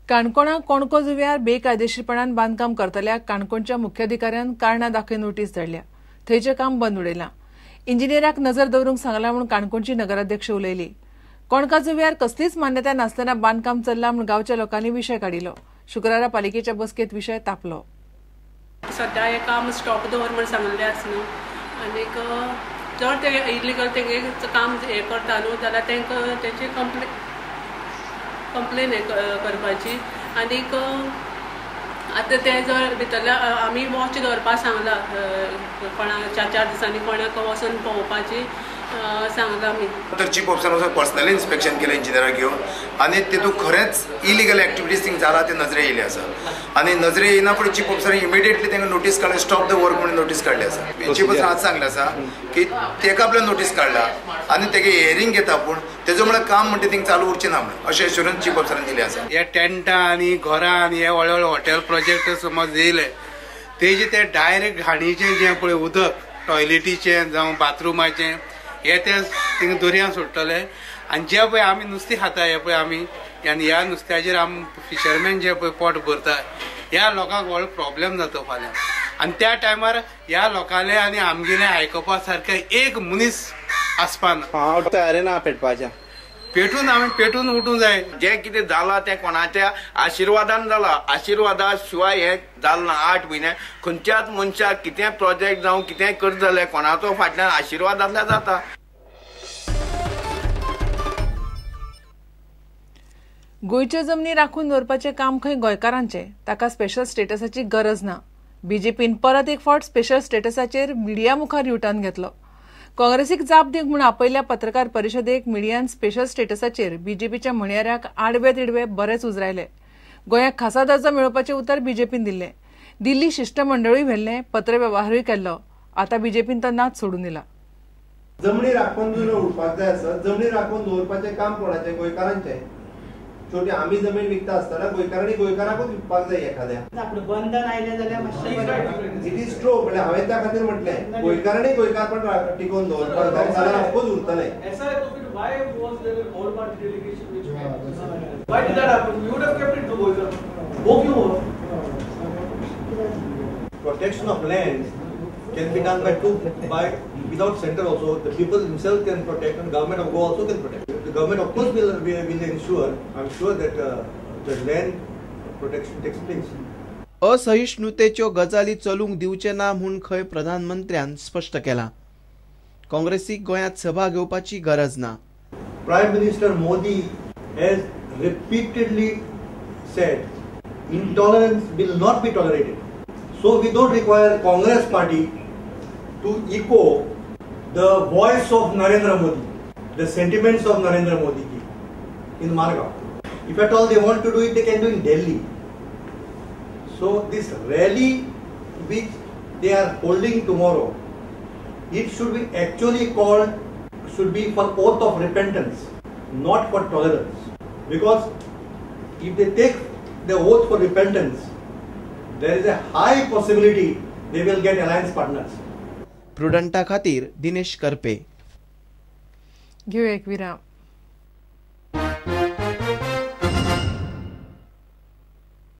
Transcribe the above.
काणकोणा कोणको जुव्यार बेकायदेशीरपणान बांदकाम करतल्या काणकोणच्या मुख्याधिकाऱ्यान कारणां दाखय नोटीस धाडल्या. थंयचें काम बंद उडयलां. इंजिनियराक नजर दवरूंक सांगला म्हूण काणकोणची नगराध्यक्ष उलयली. कोणका जुव्यार कसलीच मान्यताय नासतना बांदकाम चल्लां म्हूण गांवच्या लोकांनी विशय काडिल्लो. शुक्रारा पालिकेच्या बसकेंत विशय तापलो. सद्या हें काम स्टॉप दवर म्हूण सांगिल्लें आसा न्हू, आनीक जर ते इलिगल तेंगे काम हें करता न्हू जाल्यार तांकां तेची कंप्लेन हें करपाची. आनीक आतां ते जर भितरल्या आमी वॉच दवरपाक सांगलां, कोणाक 4-4 दिसांनी कोणाक वचून पळोवपाची सांगलां आमी. तर चीफ ऑफिसर वचून पर्सनली इन्स्पेक्शन केलें इंजिनियराक घेवन आनी तितूंत खरेंच इलिगल एक्टिविटीज थिंग जाला ते नजरे येयले आसा. आनी नजरे येयना फुडें चीफ ऑफिसरान इमिडिएटली तांकां नोटीस काडली, स्टॉप the work म्हणून नोटीस काडली आसा. चीफ ऑफिसर आज सांगलें आसा की ताका आपल्यान नोटीस काडला आनी तेगे हियरींग घेता, पूण तेजो म्हळ्यार काम म्हणटा थिंग चालू उरचें ना म्हणून अशें एश्युरन्स चीफ ऑफिसरान दिलें आसा. हे टेंटां आनी घरां आनी हे व्हडले व्हडले हॉटेल प्रोजेक्ट समज येयले तेजे ते डायरेक्ट घाणीचें जें पळय उदक टॉयलेटीचें जावं बाथरुमाचें हे ते थिंगा दर्यान सोडटले. आनी जे पळय आमी नुस्तें खाता हे पळय आमी आनी ह्या नुस्त्याचेर आमी फिशरमॅन जे पळय पोट भरता ह्या लोकांक व्हडलो प्रॉब्लेम जाता फाल्यां. आनी त्या टायमार ह्या लोकांले आनी आमगेलें आयकपा सारकें एक मनीस आसपाना. हांव तयारी ना पेटपाच्या, पेटून आमी पेटून उठूंक जाय. जें कितें जालां तें कोणाच्या आशिर्वादान जालां, आशिर्वादा शिवाय हें जालें ना. 8 म्हयने खंयच्याच मनशाक कितें प्रोजेक्ट जावं कितें करता जाल्यार कोणाचो फाटल्यान आशिर्वाद आसल्यार जाता. गोंयच्यो जमनी राखून दवरपाचें काम खंय गोंयकारांचें, ताका स्पेशल स्टेटसाची गरज ना. बीजेपीन परत एक फावट स्पेशल स्टेटसाचेर मिडिया मुखार युटर्न घेतलो. काँग्रेसीक जाप दिवंक म्हूण आपयल्ल्या पत्रकार परिशदेक मिडियान स्पेशल स्टेटसाचेर बीजेपीच्या म्हणयाऱ्याक आडवे तिडवे बरेच उजरायले. गोंयाक खासा दर्जो मेळोवपाचें उतर बीजेपीन दिल्लें. दिल्ली शिश्टमंडळूय व्हेल्लें, पत्रवेव्हारूय केल्लो. आतां बीजेपीन तो नाच सोडून दिला. जमनी राखून उरपाक जाय आसत, जमनी राखून दवरपाचें काम कोणाचें? गोंयकारांचें. शेवटी आमी जमीन विकता आसतना गोंयकारांनी गोंयकाराकूच विकपाक जाय एखाद्या. बंधन आयलें जाल्यार मातशें it is true. म्हणल्यार हांवें त्या खातीर म्हटलें गोंयकारांनी गोंयकारपण टिकोवन दवरपाक जाय जाल्यार ऑफकोर्स उरतलें. Protection of land can be done by without center also. The people themselves can protect and government of Goa also can protect. The government of course will ensure, I'm sure that the land protection takes place. असहिष्णुतेच्यो गजाली चलूंक दिवचे ना म्हूण खंय प्रधानमंत्र्यान स्पश्ट केलां. काँग्रेसीक गोंयांत सभा घेवपाची गरज ना. Prime Minister Modi has repeatedly said intolerance will not be tolerated. So we don't require Congress party to echo the voice of Narendra Modi, the sentiments of Narendra Modi ji in Margao. If at all they want to do it, they can do in Delhi. So this rally which they are holding tomorrow, it should be actually called, should be for oath of repentance, not for tolerance. Because if they take the oath for repentance, there is a high possibility they will get alliance partners. प्रुडंटा खातीर दिनेश करपे. घेऊया एक विराम.